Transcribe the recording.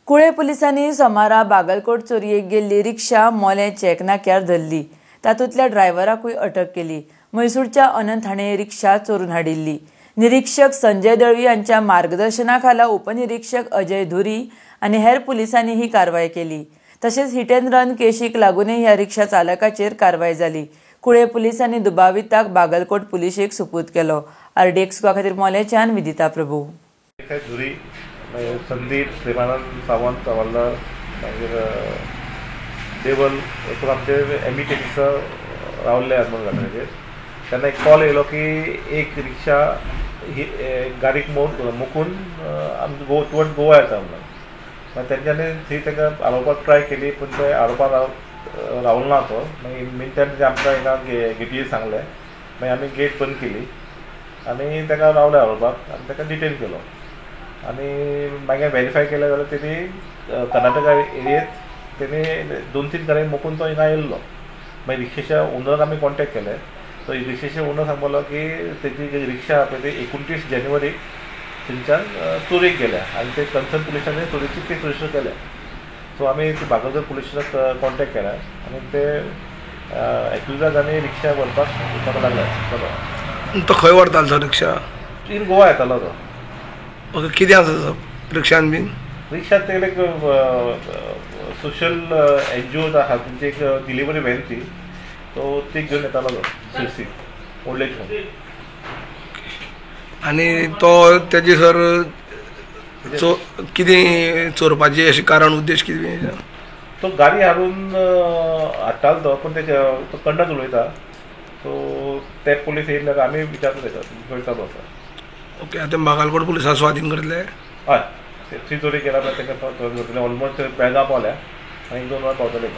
कुळे पुलिसांनी सोमारा बागलकोट चोरयेक गेल्ली रिक्षा मोलें चेक नाक्यार धरली. तातूंतल्या ड्रायव्हराकूय अटक केली. म्हैसूरच्या अनंत हाणें रिक्षा चोरून हाडिल्ली. निरीक्षक संजय दळवी हांच्या मार्गदर्शनाखाला उपनिरीक्षक अजय धुरी आनी हेर पुलिसांनी ही कारवाय केली. तशेंच हिट अँड रन केशीक लागूनय ह्या रिक्षा चालकाचेर कारवाय जाली. कुळे पुलिसांनी दुबाविताक बागलकोट पुलिशेक सुपूत केलो. आरडीएक्स खातीर मोलेच्यान विदिता प्रभू. धुरी, संदीप, प्रेमानंद सावंत हवालदार, मागीर देवल, एकूण आमचे एम ई टेक्निक्स रावल्ले अनमोल घाटाचेर. तेन्ना एक कॉल येयलो की एक रिक्षा ही गाडीक मोखून आमचे गो टुवर्ड गोवा येता म्हणून. मागीर तेंच्यांनी थंय ताका आरोवपाक ट्राय केली, पूण ते आरोवपाक रावलो ना तो. मागीर मीन टायम तेणें आमकां हिंगा गेटीर सांगलें. मागीर आमी गेट बंद केली आनी ताका रावले आरोवपाक आनी ताका डिटेन केलो. आनी मागीर व्हेरीफाय केलें जाल्यार तेणी कर्नाटका एरियेंत तेणी 2-3 गाडयांक मोखून तो हिंगा आयिल्लो. मागीर रिक्षेच्या ओनराक आमी कॉन्टेक्ट केले. तो रिक्षेच्या ओनर सांगपाक की तेजी जी रिक्षा आहा पळय ती 29 जानेवारीक थंयच्यान चोरयेक गेल्या आनी ते कन्सर्न पुलिसांनी चोरयेची केस रजिस्टर केल्या. सो आमी ती बागलकोट पुलीस स्टेशनाक कॉन्टेक्ट केला आनी ते एक्युजाक आनी रिक्षा व्हरपाक वचपाक लागले. तो खंय व्हरतालो तो रिक्षा? इन गोवा येतालो तो. ओके, कितें आसा रिक्षान बीन? रिक्षा ते एक सोशल एनजीओ आहा तेंची एक डिलिव्हरी व्हॅन ती, तो ती घेवन येतालो तो सिरसी ओल्ड एज होम. आनी तो तेजे सर कितें चोरपाचें अशें कारण उद्देश कितें? तो गाडी हाडून हाडटालो तो, पूण ते तो कन्नड उलयता, सो ते पुलीस येयले आमी विचारता तेका खंय चालू आसा. ओके, आतां बागलकोट पुलिसां स्वाधीन करतले? हय, थंय चोरी केला पळय तांकां ऑलमोस्ट बेळगांव पावल्या आनी 1-2 वरां पावतले.